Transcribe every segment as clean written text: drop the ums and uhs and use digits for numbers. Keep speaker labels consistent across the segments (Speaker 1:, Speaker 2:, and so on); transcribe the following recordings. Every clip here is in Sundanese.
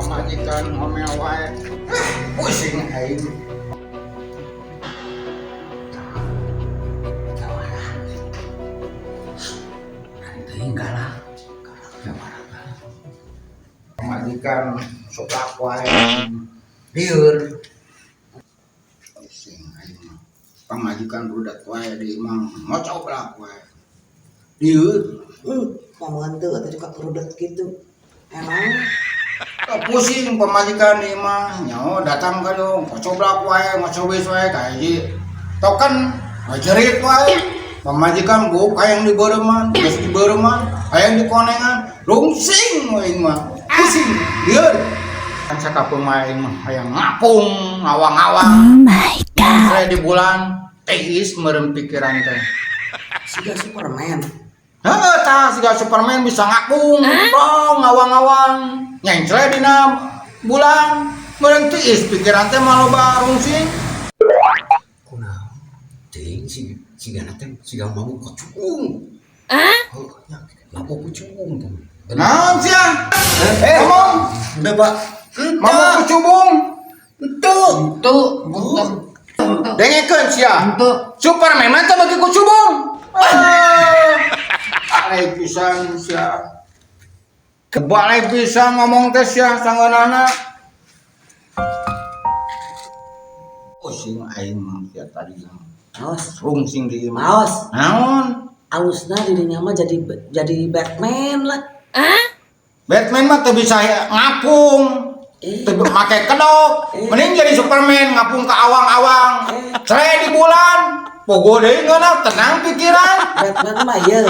Speaker 1: Pamajikan ngomel wae. Pusing aing.
Speaker 2: Teuing galak. Galak jawara galak.
Speaker 1: Pamajikan soplak wae. Lieur. Pusing aing. Pamajikan budak wae di imah ngocoblak wae. Lieur.
Speaker 3: Ngomong teu atuh ka rudet kitu. Emang
Speaker 1: Pusing pamajikan di imah nyaho datang ka dong ngocoblak wae ngocobis wae ka hiji token ngajerit wae pamajikan buk hayang dibeureman geus dibeureman hayang dikonengan rungsing aing mah pusing lieur kan sakapeung mah aing mah hayang ngapung ngawang-ngawang.
Speaker 4: Oh my God.
Speaker 1: Saya di bulan teis meureun pikiran teh.
Speaker 3: Siga Superman.
Speaker 1: Heeh, tah siga Superman bisa ngapung, rong ngawang-ngawang, nyengsle dina bulan, meureun tiis pikiran teh mah loba rungsing.
Speaker 2: Kunaon? Teuing si sigana teh siga mabuk kucung. Hah? Mabuk kucung tuh.
Speaker 1: Naon sia?
Speaker 2: Eh,
Speaker 1: Ngomong,
Speaker 2: udah Pak.
Speaker 1: mabuk kucubung.
Speaker 2: Henteu.
Speaker 5: Henteu, punten.
Speaker 1: Dengekeun sia.
Speaker 5: Henteu.
Speaker 1: Superman mah teu bagi kucubung. Ah. Alay pisan sia. Kebalai pisan ngomong teh sia sangeunana. Pusing aing mah sia tadi.
Speaker 3: Awas.
Speaker 1: Rungsing di imah.
Speaker 3: Awas.
Speaker 1: Naon?
Speaker 3: Alusna dirinya mah jadi Batman lah.
Speaker 1: Batman mah teu bisa ngapung.
Speaker 3: Eh.
Speaker 1: Teu make kedok.
Speaker 3: Eh.
Speaker 1: Mending jadi Superman ngapung ke awang-awang.
Speaker 3: Eh.
Speaker 1: Cere di bulan. Pogo deui ngeunah tenang pikiran.
Speaker 3: Batman mah ieu.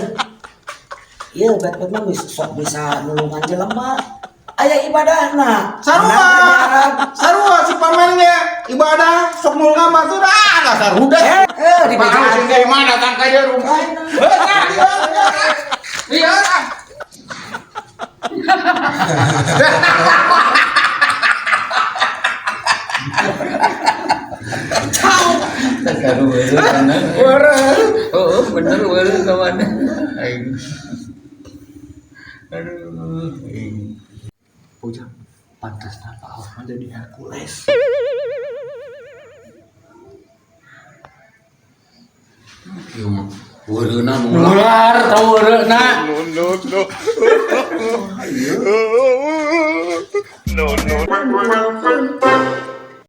Speaker 3: Ieu Batman mah bisa sok bisa nulungan jelema. Aya ibadahna.
Speaker 1: Sarua.
Speaker 3: Menang.
Speaker 1: Sarua Superman ge ibadah sok nulungan batur ah dasar rudet.
Speaker 3: Eh, di
Speaker 1: Mah
Speaker 3: bejaan.
Speaker 1: sing ge mah datang ka dieu rungsing. Heuh, ah, lieur, ah. Lieur ah.
Speaker 5: Karu weureuh bener.
Speaker 1: Weureuh.
Speaker 5: Oh, bener weureuh ka mana. Aing. Aduh, aing.
Speaker 2: Ujang, pantasna Pak Ahok mah jadi Hercules.
Speaker 5: Ieu mah weureuhna nular tau weureuhna.
Speaker 6: No, no, no. No, no.